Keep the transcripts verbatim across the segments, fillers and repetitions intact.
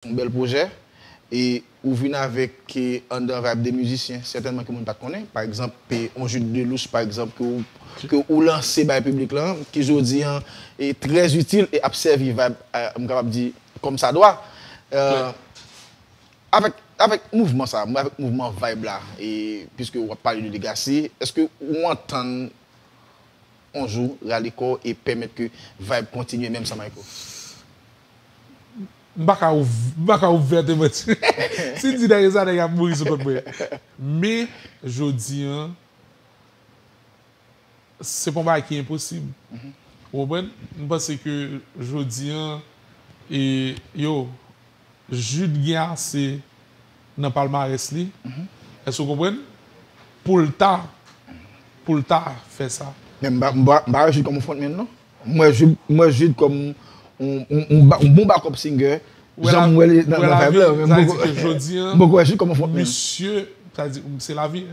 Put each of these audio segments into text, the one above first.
Yon bèl pwojè. E ou vin avèk, e, anndan vibe de mizisyen, sètènman ke moun pa t konnen. Pa egzanp, e, yon Jude Delouche, pa egzanp, ke ou, ke ou lanse bay piblik lan, ki jodi an e trè itil e ap sèvi vibe, e, m kapab di, kòm sa dwa. E, avèk, avèk mouvman sa, avèk mouvman vibe la, e piske w ap pale de Legacy, èske ou antann yon jou rale kò e pèmèt ke vibe kontinye menm san Mayko? M pa ka ouv-, m pa ka ouvè te manti. Si m di nèg sa, nèg ap mouri sou kont mwen. Men, jodi an, se pa yon bagay ki enposib. Ou konprann? M panse ke jodi an, e, yo, Jude gen ase nan palmarès li. Èske w konprann? Pou l ta, pou l ta fè sa. Men m pa, m pa, m pa wè Jude kòm yon frontman, non. M wè Jude, m wè Jude kòm yon, yon, yon, ba- yon bon backup singer. Jan m wè li nan, nan vibe la, men m poko, m poko wè Jude kòm yon frontman. Misye, sa di, se lavi.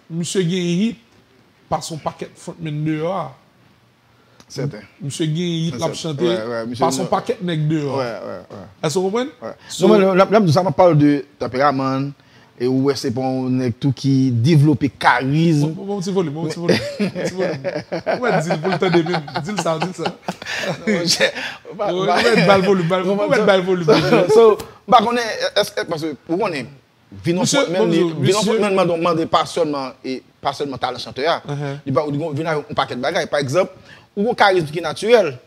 Misye gen hit, pase yon pakèt frontman deyò a. Sèten. Misye gen hit l ap chante, pase yon pakèt nèg deyò. Èske w konprann? Non, men lè m di sa, m ap pale de tanperaman, e ou wè se pa yon nèg tou ki devlope karizm. Bon, bon, ti volim, bon, ti volim. Ti volim. Ou mèt di l pou l tande menm. Di l sa, di l sa. Ou mèt ba l volim, ba l volim. So, m pa konnen, èske, paske, ou konnen, vin yon frontman, vin yon frontman mande, mande pa sèlman, e pa sèlman talan chantè a. Li pa, li vin avèk yon pakèt bagay. Pa egzanp, ou gon karizm ki natirèl.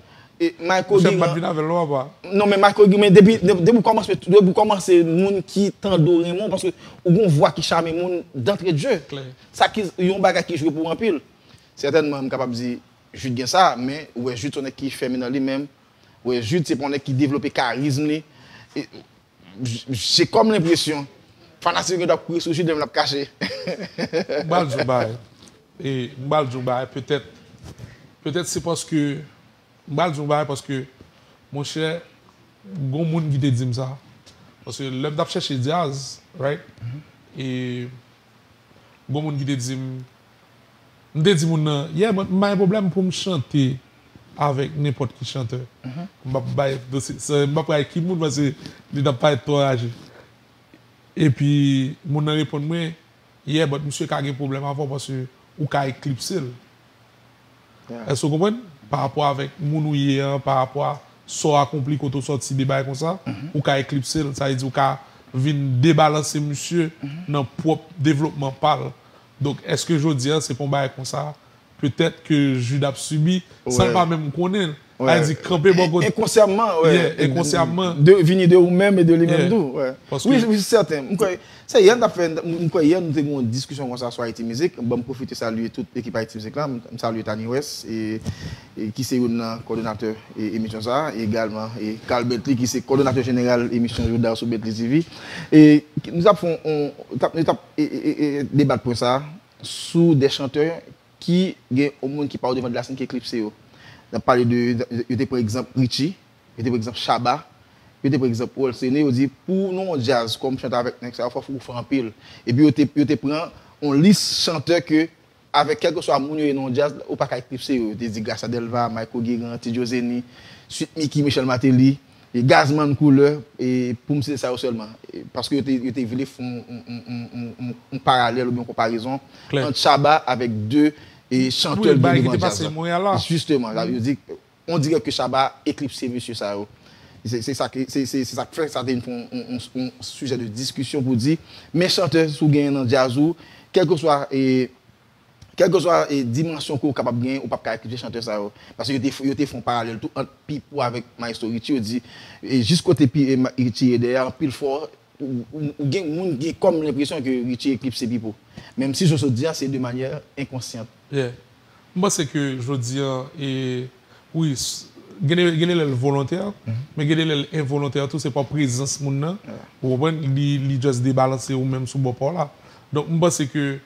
E Mayko gen. Vin avè l non, papa. Non, men Mayko gen, men depi, depi ou kòmanse, depi ou kòmanse, moun ki tande w renmen w, paske ou gon vwa ki chame moun d'entrée de jeu. Sa ki yon bagay ki jwe pou ou anpil. Sètènman, m kapab di, Jude gen sa, men ou wè Jude se yon nèg ki fèmen nan li menm. Ou wè Jude se pa yon nèg ki devlope karizm li. E, J'ai comme l'impression fanatik yo t ap kouri sou Jude, men l ap kache. M pral di w bagay. E, m pral di w bagay, petèt, petèt se paske, m pral di w bagay paske, monchè, gon moun ki te di m sa. Paske lè m t ap chèche djaz, right? E gon moun ki te di m, m te di moun nan, yeah, but m pa gen pwoblèm pou m chante avèk nenpòt ki chantè. M p ap bay dosye, m p ap bay ki moun paske li t ap parèt twò raje. Epi moun nan reponn mwen, yeah, but misye ka gen pwoblèm avè w paske ou ka eklipse l. Èske w konprann? Pa rapò avèk moun ou ye an, pa rapò a sa w akonpli, kote w sòti, de bagay konsa, ou ka eklipse l. Sa vle di ou ka vin debalanse misye nan pwòp devlopman pa l. Donk, èske jodi a, se pa yon bagay konsa, petèt ke Jude ap sibi, san l pa menm konnen l? Sa vle di, kanpe bò kote. Enkonsyaman, yeah, enkonsyaman. De, vini de ou menm e de li menm tou. Wi, wi, sèten. M kwè, Se yè n t ap fè, m kwè yè nou te gen yon diskisyon konsa sou Ayiti Mizik. Ban m pwofite salye tout ekip Ayiti Mizik la. M, m salye Tani West, e, e ki se youn nan kòdonatè e, emisyon sa a, e egalman e Carl Bentley ki se kòdonatè jeneral emisyon Jouda sou Bentley T V. E nou t ap fè yon, t ap, nou t ap e, e, e, e, debat pwen sa a sou de chantè ki gen yon moun ki pa o devan de la sèn ki eklipse yo. N ap pale de, yo te pran egzanp Richie, yo te pran egzanp Shabba, yo te pran egzanp Rolls Sene, yo di pou nan yon djaz kòm chante avèk nèg sa yo, fò ou fè anpil. Epi yo te, yo te pran yon lis chantè ke avèk kèlkeswa moun yo ye nan yon djaz, ou pa ka eklipse yo. Yo te di Gracia Delva, Mayko Guérin, Ti Djo Zeni, Sweet Micky, Michel Martelly, e Gazzman Couleur, e pou m site sa yo sèlman. E paske yo te, yo te vle fè yon, yon, yon, yon, yon, yon paralèl oubyen yon konparezon ant Shabba avèk de e chantè ki te devan djaz la. Jisteman, yo di, on dirè ke Shabba eklipse mesye sa yo. Se, se sa ki, se, se, se sa k fè sa te vin fè yon, yon, yon, yon sijè de diskisyon pou di, men chantè si w genyen nan djaz ou, kèlkeswa, e, kèlkeswa, e, dimansyon ke w kapab genyen, ou p ap ka eklipse chantè sa yo. Paske yo te, yo te fè yon paralèl tou ant Pipo avèk Maestro Richie, yo di, e, jis kote Pi-, e, Ma-, Richie ye dèyè, anpil fwa, ou, ou, ou gen moun gen kòm lenpresyon ke Richie eklipse Pipo. Menm si jan w sot di a, se de manyè enkonsyant. Yeah. M panse ke jodi a, e, wi, s-, gen de, gen de lè l volontè, men gen de lè l envolontè tou, se pa prezans moun nan. Ou konprann? Li, li just debalanse ou menm sou bò pa w la. Donk, m panse ke,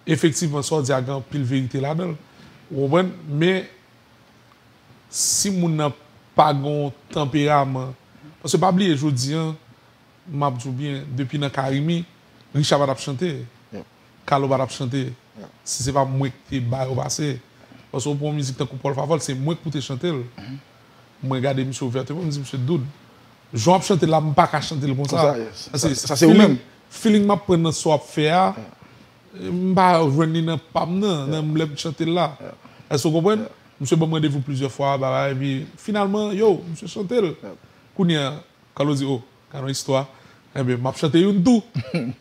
efektivman, sa w di a gen anpil verite ladan l. Ou konprann? Men, si moun nan pa gen yon tanperaman, paske pa bliye, jodi a, m ap di w byen, depi nan Carimi, Richard pa t ap chante, Carlo pa t ap chante, si se pa mwen ki te ba yo pase. Paske w pran yon mizik tankou Paul Favol, se mwen ki pou te chante l. Mwen gade misye ouvèteman, m di, "Misye Dood, Jan w ap chante l la, m pa ka chante l konsa. Konsa, yes. Sa, sa, sa se ou menm. Feeling m ap pran nan sa w ap fè a, m pa jwenn li nan pa m nan, nan lè m chante l la. Èske w konprann? Misye ban m randevou plizyè fwa, bagay, epi finalman, yo, misye chante l. Kounye a, Carlo di, "Oh, gade yon istwa." Enben, m ap chante youn tou.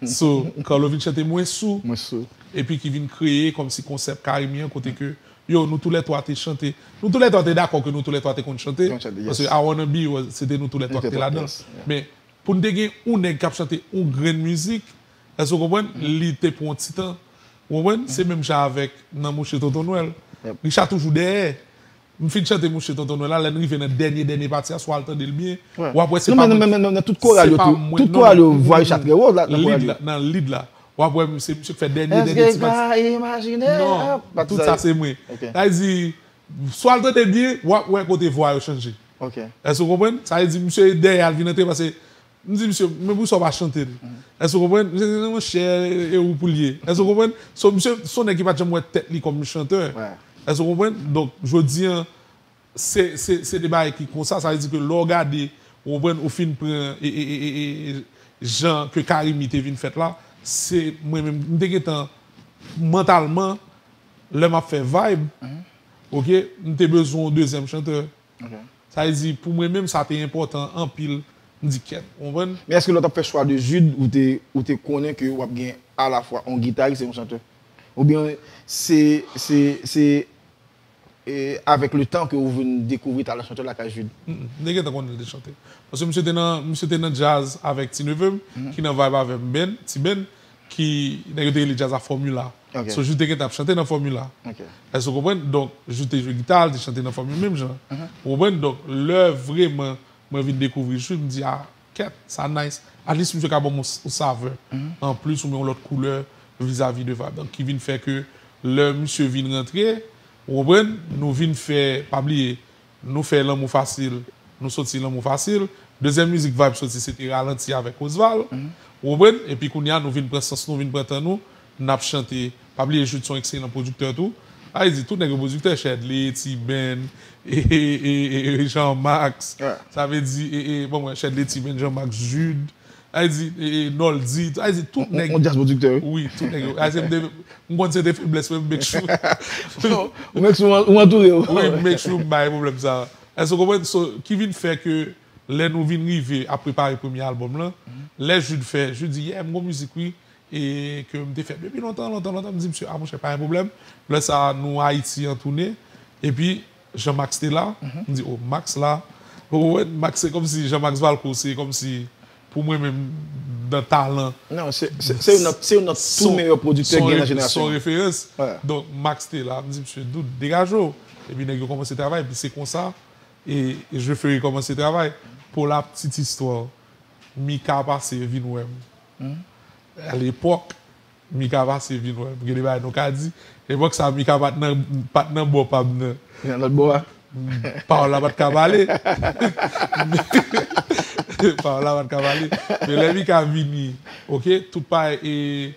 So, Carlo vin chante Mwen Sou. Mwen Sou. Epi ki vin kreye kòmsi konsèp Carimi an, kote ke, yo, nou toulètwa te chante. Nou toulètwa te dakò ke nou toulètwa te konn chante. Konn chante, yes. Paske I Wanna Be, se te nou toulètwa ki te ladan l. Men, pou n te gen yon nèg k ap chante yon grenn mizik, èske w konprann? Li te pran yon ti tan. Ou konprann? Se menm jan avèk nan Mouche Tonton Nwèl. Richard toujou dèyè. M fin chante Mouche Tonton Nwèl la, lè n rive nan dènye, dènye pati a, si w al tande l byen, w ap wè se pa mwen. Non, men, men, men, nan tout koral yo tou, tout koral yo, vwa Richard trè wo la, nan koral yo. Nan lead la, w ap wè se misye k fè dènye, dènye ti pati. Èske w ka imajine? Non, tout sa se mwen. Sa vle di, si w al tande byen, w ap wè kote vwa yo chanje. Èske w konprann? Sa vle di, misye dèyè al vin antre, paske M di misye, "Men poukisa w pa chante l?" Èske w konprann? Misye di, "Monchè, e ou pou l ye." Èske w konprann? So, misye, se yon nèg ki pa t janm wè tèt li kòm chantè. Èske w konprann? Donk, jodi a, se, se, se de bagay ki konsa. Sa vle di ke lè w gade, ou konprann, ou fin pran e, e, e, e, e, jan ke Carimi te vin fèt la, se mwen menm, m te gentan, mantalman, lè m ap fè vibe, oke, m te bezwen yon dezyèm chantè. Sa vle di, pou mwen menm, sa te enpòtan anpil. M di, "Kèt," w konprann? Men èske lè w t ap fè chwa de Jude, ou te, ou te konnen ke w ap gen alafwa yon gitaris e yon chantè? Oubyen se, se, se, e, avèk le tan ke ou vin dekouvri talan chantè lakay Jude? Mm, mm. M te gentan konnen l te chante. Paske misye te nan, misye te nan djaz avèk ti neve m, ki nan vibe avè m, Ben, Ti Ben. Ki, nèg yo te rele djaz la Formula. So, Jude te gentan ap chante nan Formula. Èske w konprann? Donk, Jude te jwe gita, li te chante nan Formula menm jan. Ou konprann? Donk, lè vreman mwen vin dekouvri Jude, m di, "Ah, kèt, sa nice." At least, misye ka ban m yon, yon savè anplis, oubyen yon lòt koulè vizavi de vibe. Donk, ki vin fè ke lè misye vin rantre, ou konprann? Nou vin fè, pa bliye, Nou fè Lanmou Fasil, nou soti Lanmou Fasil. Dezyèm mizik Vibe soti, se te Ralanti avèk Osval. Ou konprann? Epi kounye a, nou vin pran sans nou, vin pran tan nou, n ap chante. Pa bliye Jude se yon ekselan pwodiktè tou. Sa vle di, tout nèg yo pwodiktè, Chedley, T-Ben, e, e, e, e, e, Jean Max. Sa vle di, e, e, bon, mwen, Chedley, T-Ben, Jean Max, Jude. Sa vle di, e, e, Noldy, sa vle di, tout nèg. On, on djaz pwodiktè, wi. Wi, tout nèg yo. Sa vle di, m te, m konn se te feblès mwen, m make sure. Ou make sure ou antoure yo. Wi, m make sure m bay pwoblèm sa. Èske w konprann? So, ki vin fè ke lè nou vin rive ap prepare premye albòm lan, lè Jude fè, Jude di, "Yeah, m gon mizik, wi, e ke m te fè depi lontan, lontan, lontan." M di, "Misye, a, monchè, pa gen pwoblèm." Lè sa a, nou Ayiti an toune, epi Jean Max te la, m di, "Oh, Max la." Ou konprann? Max, se kòmsi Jean Max Valcourt, se kòmsi, pou mwen menm, nan talan. Non, se, se, se youn nan, se youn nan tou meyè pwodiktè gen nan jenerasyon an. Se yon referans. Donk, Max te la, m di, "Misye, Dood, degaje w." Epi nèg yo kòmanse travay, epi se konsa, e, e Je Ferai kòmanse travay. Pou la petite histoire, Mika pase vin wè m. Alepòk, Mika pase vin wè m. Gen de bagay nou ka di. Epòk sa, Mika pa t nan, pa t nan bò pa m nan. Li nan lòt bò a. Pawòl la pa t ka pale. Pawòl la pa t ka pale. Men lè Mika vini, oke, tout pa e,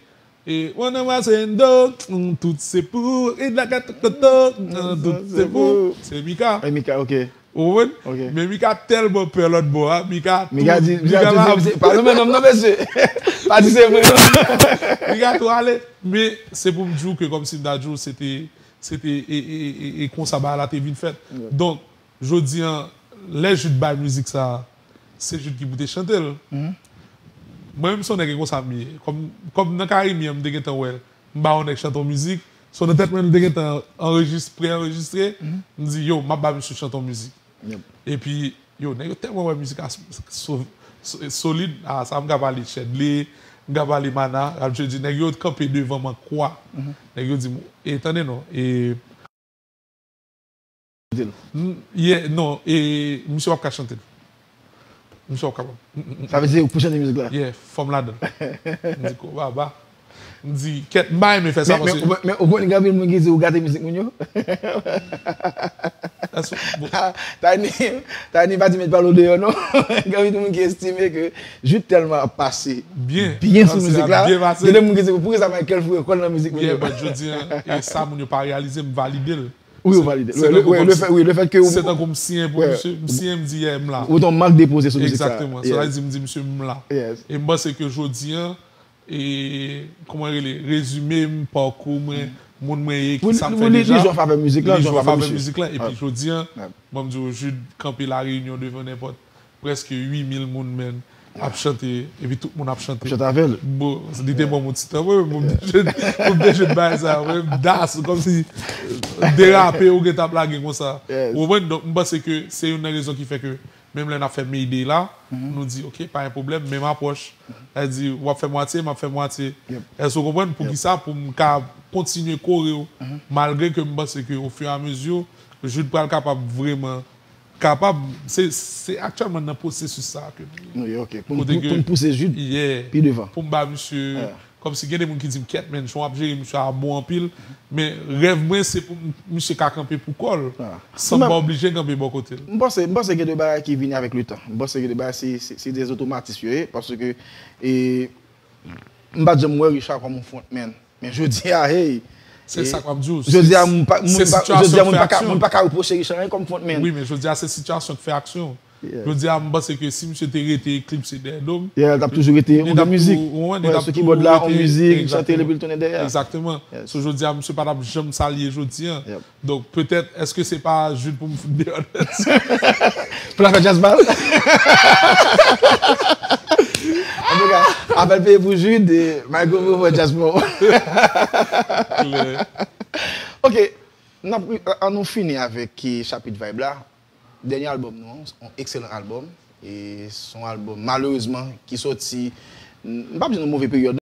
e, wana masendo, mm, tout se pou, e la gatokoto, mm, tout se pou. Se Mika. E Mika, oke. Ou konprann? Men Mika tèlman pè lòt bò a, Mika tou, Mika di, Mika di, "Mesye, pa lonmen nonm non, mesye." Pa di se mwen non. Mika tou ale. Men se pou m di w ke kòmsi m ta di w, se te, se te, e, e, e, e konsa bagay la te vin fèt. Donk, jodi a, lè Jude bay mizik sa, se Jude ki pou te chante l. Mwen menm se yon nèg e konsa m ye. Kòm, kòm nan Carimi an, m te gentan wè l. M ba yon nèg chante yon mizik. So, nan tèt mwen, li te gentan anrejis-, pre-anrejistre. M di, "Yo, m ap ba misye chante yon mizik." Epi, yo, nèg yo tèlman wè mizik la so-, so-, so-, solid. A, sa m ka pale Chedley, m ka pale Mana, ap je di, nèg yo kanpe devan m an kwa. Nèg yo di m, "E, tande non, e, N-, ye, non, e, misye p ap ka chante l. Misye p ap kapab." Mm, mm, mm. Sa vle di ou pou chante mizik la? Yeah, fò m ladan l. M di, "Ko baba." M di, "Kèt, m pa renmen fè sa paske." Men, men, men, ou konn gen anpil moun ki di ou gate mizik moun yo? Tiny, Tiny pa di met pale w deyò, non. Gen anpil moun ki estime ke Jude tèlman ap pase byen sou mizik la. Gen de moun ki di, "Poukisa Michael foure kò l nan mizik moun yo?" Yeah, but jodi a, e sa moun yo pa reyalize, m valide l. Wi, ou valide. Se tankou Le fèt ke se tankou m siyen pou misye, m siyen, m di, yeah, m la. Ou ton mak depoze sou mizik sa. Exactement. Sa vle di, m di, misye, m la. E m panse ke jodi a, e, kòman rele, rezime m, pakou mwen, moun mwen ye, ki sa m fè deja. Li jwe an favè mizik la. Li jwe an favè mizik la. Epi jodi a, bon, m di w, Jude kanpe La Réunion devan nenpòt prèske uit mil moun, men, ap chante, epi tout moun ap chante. Ap chante avè l. Bon, li te ban m yon ti tan, mwen, mwen, mwen te jwenn bagay sa, mwen, das, kòmsi derape, ou gen t ap lage konsa. Ou konprann? Donk, m panse ke se youn nan rezon ki fè ke, menm lè n ap fè Mayday la, nou di, ok, pa gen pwoblèm, menm apwòch. Sa vle di, w ap fè mwatye, m ap fè mwatye. Èske w konprann? Poukisa? Pou m ka kontinye kore w, malgre ke m panse ke, au fur et à mesure, Jude pral kapab vrèman kapab, se, se aktyèlman nan pwosesis sa a ke nou ye. Wi, ok. Pou n pouse Jude pi devan. Pou m ba misye, kòmsi gen de moun ki di m, kèt, men, jan w ap jere misye a bon anpil, men rèv mwen, se pou m, misye ka kanpe pou kò l, san m pa oblije kanpe bò kote l. M panse, m panse gen de bagay ki vini avèk letan. M panse gen de bagay, se, se, se de otomatis yo ye, paske, e, m pa t janm wè Richard kòm yon frontman. Men jodi a, hey. Se sa k ap di w. Jodi a, moun pa, jodi a, moun pa ka repwoche Richard anyen kòm frontman. Wi, men jodi a, se sitiyasyon k fè aksyon. Jodi a, m panse ke si misye te rete eklipse dèyè do m, li t ap toujou rete on mizik. Sou kibòd la, on mizik, li chante l epi l tounen dèyè. Egzakteman. So, jodi a, misye pa t ap janm sa l ye jodi a. Donk, petèt, èske se pa Jude pou m fout deyò nan djaz? Pou l al fè djaz bal? Antouka, apèl peye pou Jude, Michael pou fè djaz pou mwen. Ok, an nou fini avèk chapit vibe la. Dènye albòm nou an, yon ekselan albòm. E se yon albòm, malerezman, ki sòti, m p ap di nan move peryòd,